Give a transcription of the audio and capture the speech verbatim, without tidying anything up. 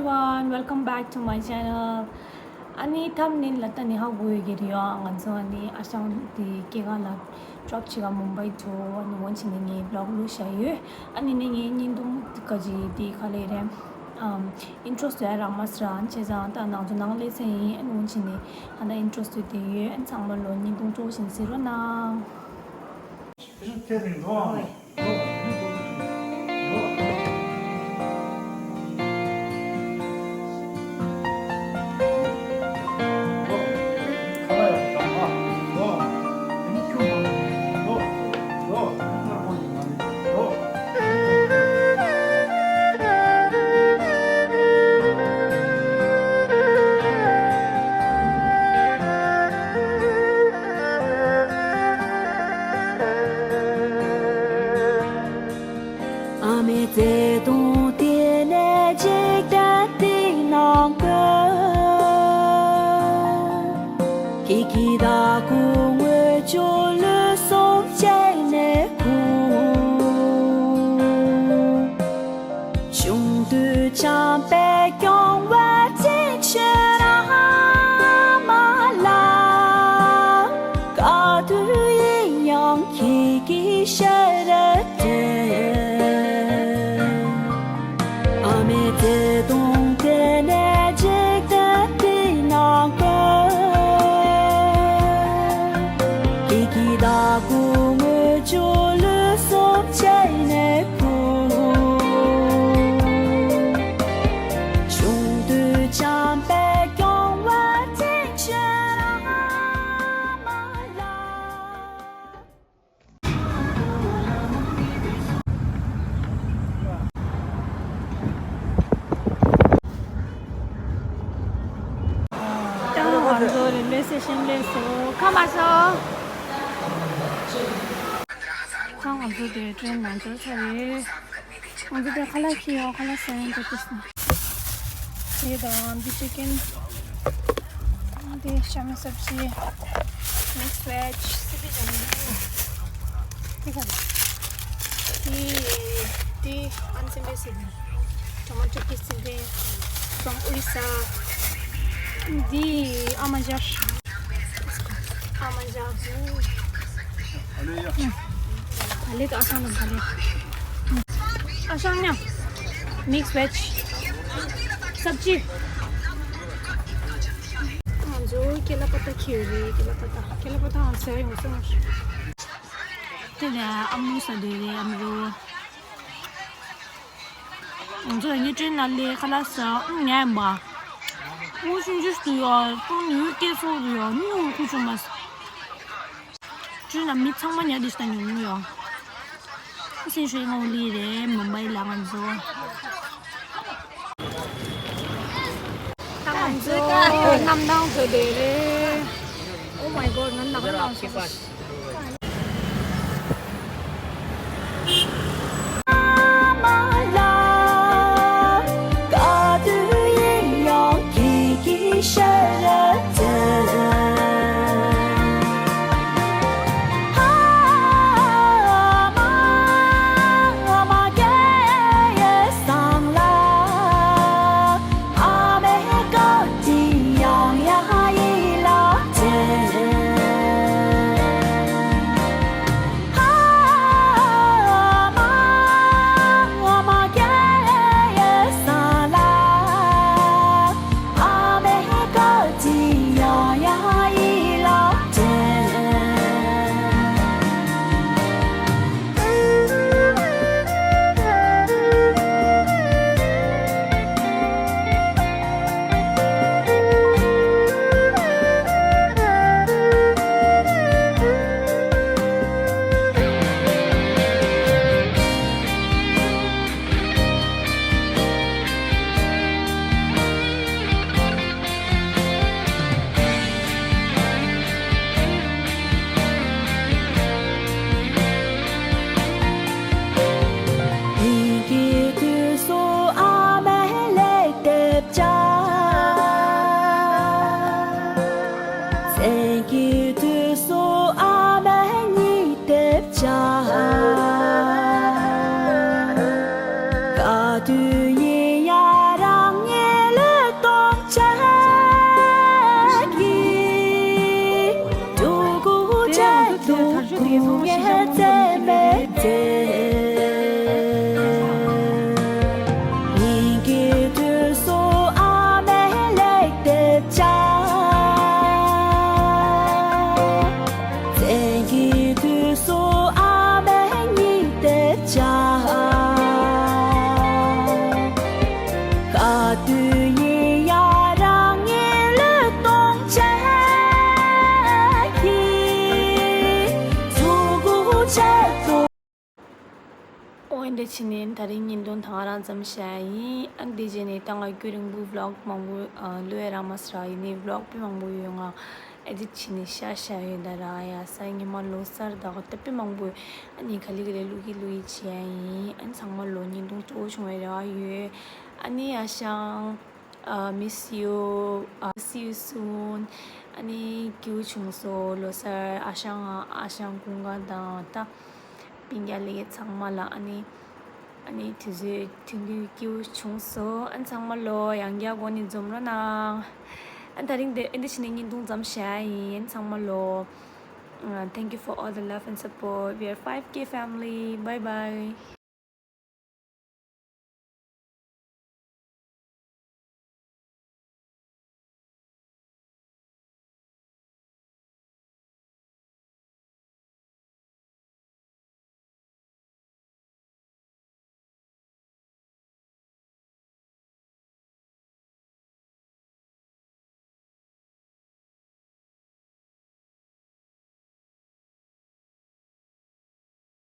Everyone, welcome back to my channel. ཨ་ནི་ཐམ་ནེལ་ལ་ད་ནི་ཧ་གོ་ཡོད་ཀྱི་རེད་ཡ། ང་ཚོ་ཨ་ནི་ཨ་ཞང་དེ་སྐྱེས་སྐར་ལ་ཌོབ་བྱེད་ག་མུམ་བྷའི་འགྲོ། ཨ་ནི་འོན་ཆི་ནས་ངས་བི་ལོག་བླུགས་བཞག་ཡོད། ཨ་ནི་ནི་ངའི་བརྙན་ཐུང་ག་ཅི་དེ་ག་ལེ་རེད། ཨམ། ཨིན་ཊྲོ་བཟོ་ཡ་རག་མ་སོང་། བྱས་ཙང་ད་ནང་ཚོ་ནང་སླེབས་ཚར་ཡིན། ཨ་ནི་འོན་ཆི་ནས་ད་ལྟ་ཨིན་ཊྲོ་བཟོས་བསྡད་ཡོད། ཨ་ནི་ཚང་མ་ལོ་བརྙན་ཐུང་སྤྲོ་བཞིན་གཟིགས་རོགས་གནང་། ཨ་མའི་བརྩེ་དུང་དེ་ནས་འཇིག་རྟེན་འདི་ནང་ཀུན། ཀི་ཀི་ད་ཀུ་ངོས་ཇོ་ལུ་སོང་བྱས་ནས་ཀུ། ཆུང་དུས་བྱམས་པས་སྐྱོང་བ་ཅན་ཁྱོད་རང་མ་ལ། ག་དུས་ཡིན་ཡང་ཁྱེད་ཀྱི་ཞལ་རས་དྲན། ཨ་མའི་བརྩེ་དུང་དེ་ནས་འཇིག་རྟེན་འདི་ནང་ཀུན། ཀི་ཀི་ད་ཀུ་ངོས་ཇོ་ལུ་སོང་བྱས་ནས་ཀུ། ཆུང་དུས་བྱམས་པས་སྐྱོང་བ་ཅན་ཁྱོད་རང་མ་ལ། ད་ང་ཚོ་རེ་ལི་ཝེ་སི་ཊེ་ཤན་སླེབས་སོང་། ཁ་མ་སོང་། ད་ང་ཚོ་དེ་ཊེན་ནང་འབྱོར་ཚར་རེད། ང་ཚོ་དེ་ཁ་ལག་ཁྱེར་ཡོང་། ཁ་ལག་ཟ་ཡོང་། འདི་དང་འདི་ཅི་ཀེན། འདི་ཤ་མི་སབ་ཇི། མིག་སི་ཝེཇ། སི་པི་ཇ་མི། འདི་ག་རེ། འདི་འདི་ཨན་སིན་པེ་སི། ཊོ་མ་ཊོ་པེ་སི་འདི། from Orissa། འདི་ཨ་མ་ཇར། ཨ་མ་ཇར། ད་ལེ་ད་ཨ་ཤང་ནང་ད་ལེ། ཨ་ཤང་ཉ། མིག་སི་ཝེཇ། སབ་ཇི། ང་ཚོ་ཀེ་ལ་པ་ཏ་ཁྱེར་ཡོད་རེད། ཀེ་ལ་པ་ཏ། ཀེ་ལ་པ་ཏ་ང་ཟ་ཡོང་ས་མ་རེད། དེ་ནས་ཨ་མོ་ཟ་འདོད་རེད། ཨ་མོ་རོ། ང་ཚོ་ཡང་ཊེན་ནང་སླེབས། ཁ་ལག་ཟ། ཨང་ཉལ་མ། ཨུ་ཤུན་ཇུས་དུ་ཡོད། ཏོ་ནིའུ་ཀེ་སོ་དུ་ཡོད། ནིའུ་ཁུ་ཆུ་མ། ཊེན་ནང་མི་ཚང་མ་ཉལ་བསྡད་ཤག་ཉུང་ཉུང་ཡོད། ཨ་སེམས་ཤུགས་ངོ་ལི་རེད། མུམ་བྷའི་ལ་ང་ཚོ། ད་ང་ཚོ་གནམ་ཐང་ཚོ་དེ་རེད། Oh my god། ང་ནང་ལ་སོང་། ཉིན་གྱི་དུས་སུ་ཨ་མས་ལེགས་འདེབས་བྱ། མཚན་གྱི་དུས་སུ་ཨ་མས་གཉིད་འདེབས་བྱ། ག་དུས་ཡིན་ཡང་རང་ཉིད་ དེ་ཕྱིན་ནས་ད་རིང་བརྙན་ཐུང་ད་ག་རང་ཙམ་བྱས་ཡིན། ཨ་ནི་དེ་རྗེས་ནས་ད་ང་རྒྱུན་རིང་པོ་vlog མང་པོ་ཨ་བླུག་ཡ་རག་མ་སོང་ར། ཡིན་ནའི་vlog དཔེ་མང་པོ་ཡོད། ང་edit བྱས་ནས་བཞག་བཞག་ཡོད་ད་ར། ཡ་ས་ཉི་མ་ལོ་གསར་ད་ག་ད་དཔེ་མང་པོ་ཨ་ནི་ག་ལེ་ག་ལེ་བླུག་གི་བླུག་གི་བྱས་ཡིན། ཨ་ནི་ཚང་མ་ལོ་བརྙན་ཐུང་སྤྲོ་བོ་བྱུང་བའི་རེ་བ་ཡོད། ཨ་ནི་ཨ་ཞང་ཨ། miss you. ཨ། see you soon. ཨ་ནི་སྐྱིད་པོ་བྱུང་སོང་ལོ་གསར། ཨ་ཞང་ཨ་ཞང་ཀུན་དགའ་དང་ད་སྤུན་ཀྱག་ལེ་ཚང་མ་ལ་ཨ་ནི་ཨ་ནི་དུས་ཚོད་དུས་དུས་སྐྱིད་པོ་བྱུང་སོང་། ཨ་ནི་ཚང་མ་ལོ་ཡང་བསྐྱར་འགོ་ནས་འཛོམས་རོགས་གནང་། ཨ་ནི་ད་རིང་དེ་ཨ་འདི་ཕྱིན་ནས་བརྙན་ཐུང་ཙམ་བྱས་ཡིན། ཨ་ནི་ཚང་མ་ལོ། Uh, thank you for all the love and support. We are five K family. Bye bye.